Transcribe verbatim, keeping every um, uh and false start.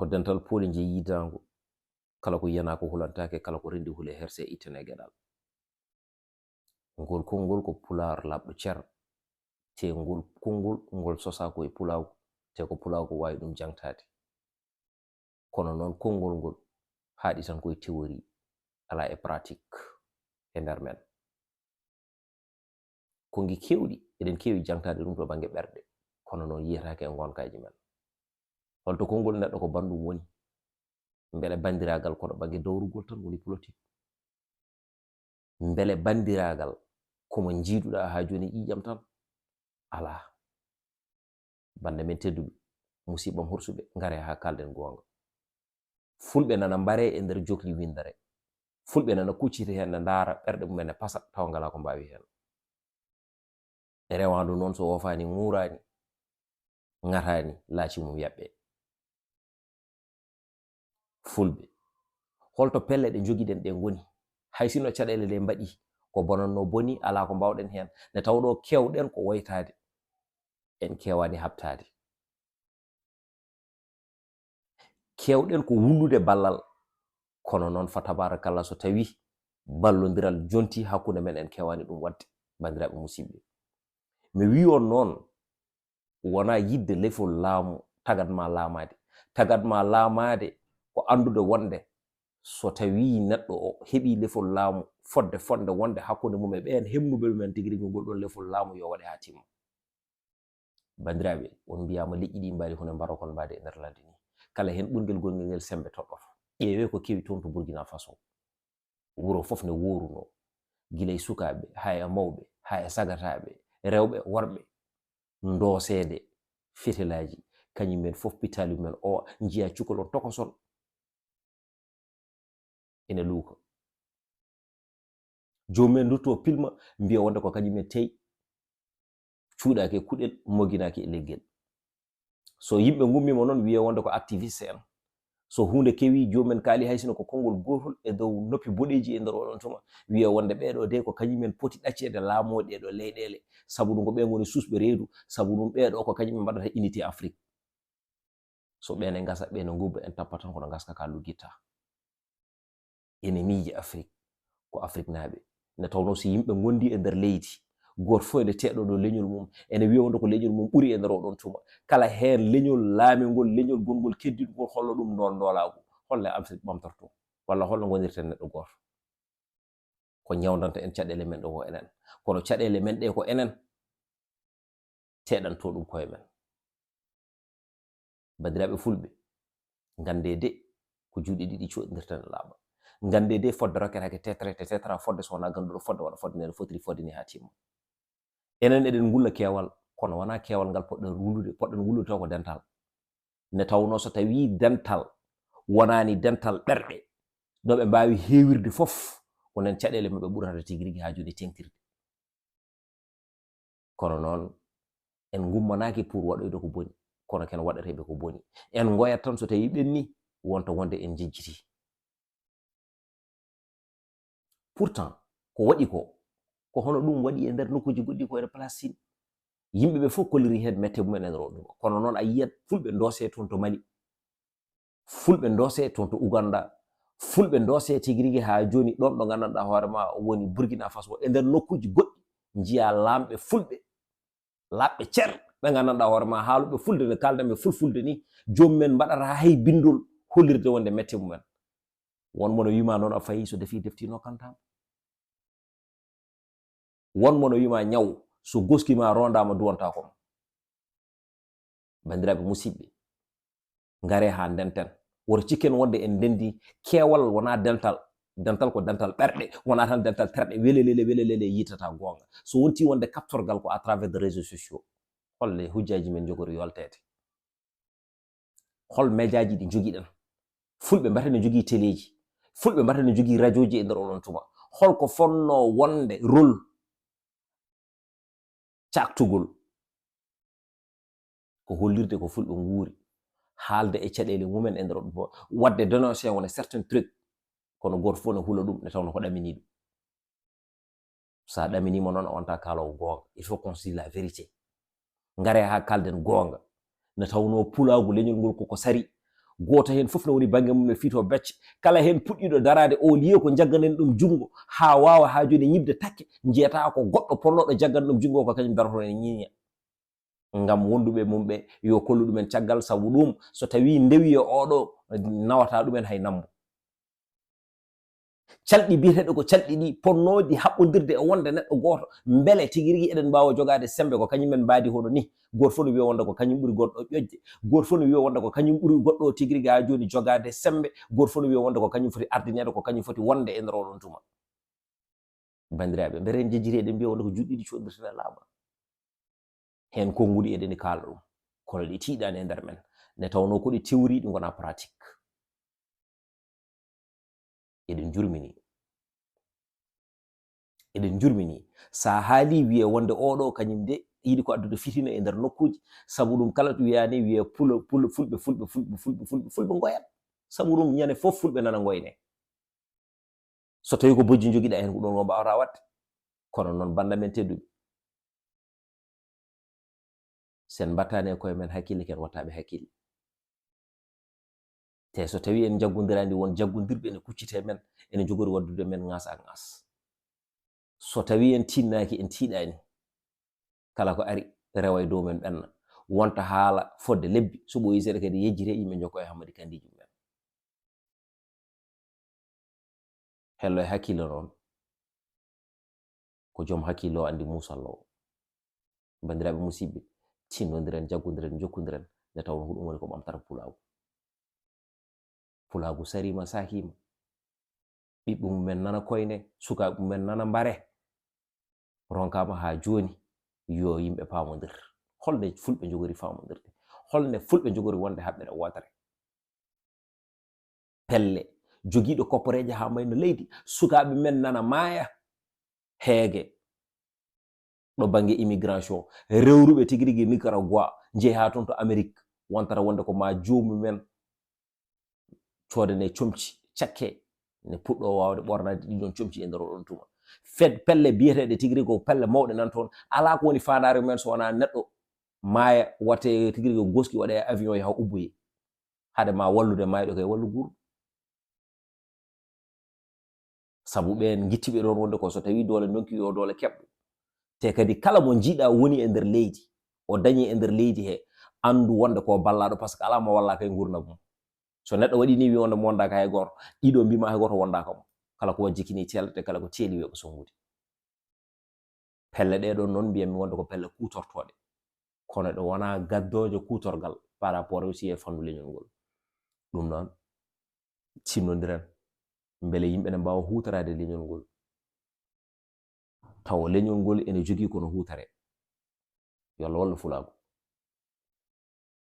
Ko dental pooli njeyi yidaango. Kala ko yiyanaa ko hulantaake, kala ko renndi hulee herse ittane geɗal. Ngol konngol ko pulaar laaɓɗo cer, te ngol konngol ngol sosaa ko e pulaagu, te ko pulaagu waawi ɗum jaŋtaade. Kono noon konngol ngol haaɗi tan ko e théorie, alaa e pratique e nder men. Konngi keewɗi, eɗen keewi jaŋtaade ɗum to bannge ɓerɗe, kono noon yiyetaake e ngonkaaji men. Holto konngol neɗɗo ko banndum woni? Mbele banndiraagal ko ɗo bannge dowrugol tan woni politique? Mbele banndiraagal ko mo njiiduɗaa haa jooni ƴiiƴam tan? Alaa. Bannde men tedduɓe, musiɓɓam horsuɓe, ngaree haa kaalden goonga. Fulɓe nana mbaree e nder jokli winndere. Fulɓe nana kucciti heen, ne ndaara ɓerɗe mum en, ne pasa, tawa ngalaa ko mbaawi heen. E rewaandu noon, so woofaani, ŋuuraani, ŋataani, laaci mum yaɓɓee. Fulɓe, holto pelle ɗe njogiɗen ɗe ngoni? Hay sinno caɗeele ɗe mbaɗi, ko bonannoo boni, alaa ko mbaawɗen heen. Nde tawnoo keewɗen ko woytaade, en keewaani haɓtaade. Keewɗen ko wullude ballal, kono noon, fa tabarakallah, so tawii ballondiral jontii hakkunde men, en keewaani ɗum waɗde, banndiraaɓe musiɓɓe. Mi wii on noon, wonaa yiɗde lefol laamu tagat ma laamaade. Tagat ma laamaade ko anndude wonde so tawii neɗɗo o heɓii lefol laamu fodde fodde wonde hakkunde mum e ɓeen heɓnuɓe ɗum en tigi rigi ngol ɗoon lefol laamu yo waɗe haa timma. Banndiraaɓe, on mbiyaama leƴƴi ɗi mbaali hono mbaro kon mbaade e nder ladde ni. Kala heen ɓurngel gongel ngel semmbe toɗɗoto. Ƴeewee ko kewi toon to Burkina Faso. Wuro fof ne woorunoo, gila e sukaaɓe, haa e mawɓe, haa e sagataaɓe, rewɓe, worɓe, ndooseede fetelaaji, kañum en fof pitaali mumen o, njiya cukalon tokosol ene luuka. Joomum en ndutto pilma, mbiya wonde ko kañum en teyi, cuuɗaaki e kuɗel, moginaaki e leggel. So yimɓe ngummiima noon, wiya wonde ko activiste en. So huunde kewi, joomum en kaali hay sino ko konngol gootol e dow noppi boɗeeji e nder oɗon tuma, wiya wonde ɓeeɗo de ko kañum en poti ɗacceede laamoo ɗeeɗo leyɗeele, sabu ɗum ko ɓe ngoni suusɓe reedu, sabu ɗum ɓeeɗo ko kañum en mbaɗata unité Afrique. So ɓe ne ngasa, ɓe ne ngubba, en tappat tan kono ngaska ka luggitta. Ene miiji Afrik, ko Afriknaaɓe. Nde tawnoo so yimɓe ngondi e nder leydi, gooto fof ene teeɗoo ɗo leñol mum, ene wiya wonde ko leñol mum ɓuri e nder oɗon tuma. Kala heen leñol laamingol, leñol gongol keddiɗo ngol, holno ɗum ndool ndoolaagu? Holno Afrik ɓamtortoo? Walla holno ngonirten neɗɗo gooto? Ko ñawndanta en caɗeele men ɗo ko enen. Kono caɗeele men ɗe ko enen teɗanto ɗum koye men. Banndiraaɓe fulɓe, nganndee de ko juuɗe ɗiɗi coɗindirta ne laaɓa. Nganndee de fodde rokketake tetre, te tetra fodde so wonaa gannduɗo fodde waɗa fodde nde no fotiri fodde ni haa timma. Enen eɗen ngulla keewal, kono wonaa keewal ngal poɗɗen wullude, poɗɗen wullude taw ko dental. Nde tawnoo so tawii dental wonaani dental ɓerɗe, ɗo ɓe mbaawi heewirde fof, ko nen caɗeele maɓɓe ɓurata tigi rigi haa jooni teŋtirde. Kono noon, en ngummanaaki pour waɗoyde ko boni, kono ken waɗateeɓe ko boni. En ngoyat tan so tawii ɓenni, wonta wonde en njejjitii. Pourtant, ko waɗi ko, ko hono ɗum waɗi e nder nokkuuji goɗɗi ko e Palestine. Yimɓe ɓe fof kolliri heen mette mumen e nder o ɗum. Kono noon a yiyat fulɓe ndoose toon to Mali. Fulɓe ndoose toon to Uganda. Fulɓe ndoose tigi rigi haa jooni ɗoon ɗo nganndanɗaa hoore ma woni Burkina Faso. E nder nokkuuji goɗɗi njiyaa laamɓe fulɓe, laaɓɓe cer, ɓe nganndanɗaa hoore ma haaluɓe fulde no kaaldanmi fulfulde ni. Joomum en mbaɗataa hay binndol hollirde wonde mette mumen. Won mo no wiima noon a fayi so defii deftii no kantaama. Won mo no wiima ñaw so goskiima rondaama duwantaa ko. Banndiraaɓe musiɓɓe, ngaree haa ndenten. Woto cikken wonde en ndendi, keewal wonaa dental. Dental ko dental ɓerɗe, wonaa tan dental terɗe, welelele, welelele, yiitata goonga. So wontii wonde kaɓtorgal ko à travers de réseaux sociaux, holle hujjaaji men njogori yolteede? Hol mejaaji ɗi njogiɗen? Fulɓe mbata ne njogii teleeji. Fulɓe mbata ne njogii rajooji e nder oɗon tuma. Hol ko fonnoo wonde rôle caaktugol? Ko hollirde ko fulɓe nguuri, haalde e caɗeele mumen e nder oɗon tuma, waɗde dénoncer wona certains trucs, kono gooto fof ne hula ɗum, nde tawnoo ko ɗaminii ɗum. So a ɗaminiima noon, a wontaa kaaloowo goonga. Il faut qu'on se dise la vérité. Ngaree haa kaalden goonga. Nde tawnoo pulaagu leñol ngol koko sari, Gooto heen fof no woni bannge mum, no fiito becce. Kala heen puɗɗiiɗo daraade au lieu ko njagganen ɗum junngo haa waawa haa jooni ñiɓde takke, njiyata ko goɗɗo ponnooɗo jaggande ɗum junngo ko kañum darotoo ene ñiiña. Ngam wonduɓe mum ɓe yo kollu ɗumen caggal, sabu ɗum so tawii ndewi e oɗo nawata ɗumen hay nambo. Calɗi biyeteeɗe ko calɗi ɗi ponnooɗi haɓɓondirde e wonde neɗɗo gooto, mbele tigi rigi eɗen mbaawa jogaade semmbe ko kañum men mbaadi hono ni. Gooto fof no wiya wonde ko kañum ɓuri goɗɗo ƴoƴde, gooto fof no wiya wonde ko kañum ɓuri goɗɗo o tigi rigi haa jooni jogaade semmbe, gooto fof no wiya wonde ko kañum foti ardineede, ko kañum foti wonde e nder oɗon tuma. Banndiraaɓe, mbele en njejjiri eɗen mbiya wonde ko juuɗe ɗiɗi cooddirten e laaɓa? Heen konnguɗi eɗen kaala ɗum, kono ɗi tiiɗaani e nder men, nde tawnoo ko ɗi théorie, ɗi ngonaa pratique. Eɗen njurmini. Eɗen njurmini. So a haalii, wiyee wonde oɗo kañum de yiɗi ko addude fitina e nder nokkuuji, sabu ɗum kala to wiyaani, wiyee pulo, pulo, fulɓe, fulɓe, fulɓe, fulɓe, fulɓe, fulɓe ngoyan. Sabu ɗum ñande fof fulɓe nana ngoyne. So tawii ko bojji njogiɗaa heen, ko ɗum o mbaawata waɗde. Kono noon, bannda men tedduɓe, sen mbattaani e koye men hakkille, ken wattaaɓe hakkille. Te so tawii en njaggondiraani, won jaggondirɓe ene kuccitee men, ene njogori waɗdude men ŋaas ak ŋaas. So tawii en tiinnaaki, en tiiɗaani, kala ko ari rewa e dow men ɓenna. Wonta haala fodde lebbi, so ɓooyii seeɗa kadi yejjitee, yimɓe njokka e Hammadi Kandiiji mumen. Hello e hakkille noon, ko joom hakkille o anndi muusallo o. Banndiraaɓe musidɓe, tinnondiren, jaggondiren, jokkondiren, nde tawnoo ko ɗum woni ko ɓamtata pulaagu. Pulaagu sariima, saakiima. Ɓiɓɓe mumen nana koyne, sukaaɓe mumen nana mbare. Ronkaama haa jooni, yo yimɓe paamondir. Holnde fulɓe njogori faamondirde? Holnde fulɓe njogori wonde haɓɓere wootere? Pelle, jogiiɗo kopporeeje haa mayna leydi, sukaaɓe men nana maaya heege ɗo bannge immigration, rewruɓe tigi rigi Nicaragua, njeyaa toon to Amérique, wontata wonde ko maa joomumen coodane comci, cakke, ne puɗɗoo waawde ɓornaade ɗii ɗoon comci e nder oɗon tuma. Fed-, pelle biyeteeɗe tigi rigi ko pelle mawɗe nan toon, alaa ko woni faandaare mumen so wonaa neɗɗo maaya, wate tigi rigi goski waɗee e avion yaha ubboyee. Hade ma wallude mayɗo kay, wallu guurɗo. Sabu ɓeen ngittiiɓe ɗoon wonde ko so tawii doole ndonki yo doole keɓɗo. Te kadi kala mo njiiɗaa woni e nder leydi, o dañii e nder leydi he, anndu wonde ko ballaaɗo, par ce que alaa mo wallaaka e nguurndam mum. So neɗɗo waɗii nii, wii wonde mo wondaaka hay gooto, ɗiɗo mbiima hay gooto wondaaka mo. Kala ko wajjiki nii teelta, te kala ko teeli wiya ko sonngude. Pelle ɗee ɗoon noon, mbiyatmi wonde ko pelle kuutortooɗe, kono ɗe wonaa gaddooje kuutorgal par rapport aussi e fanndu leñol ngol. Ɗum noon, tinnondiren mbele yimɓe ne mbaawa huutoraade leñol ngol, tawa leñol ngol ene jogii ko no huutoree. Yo Allah wallu fulaagu.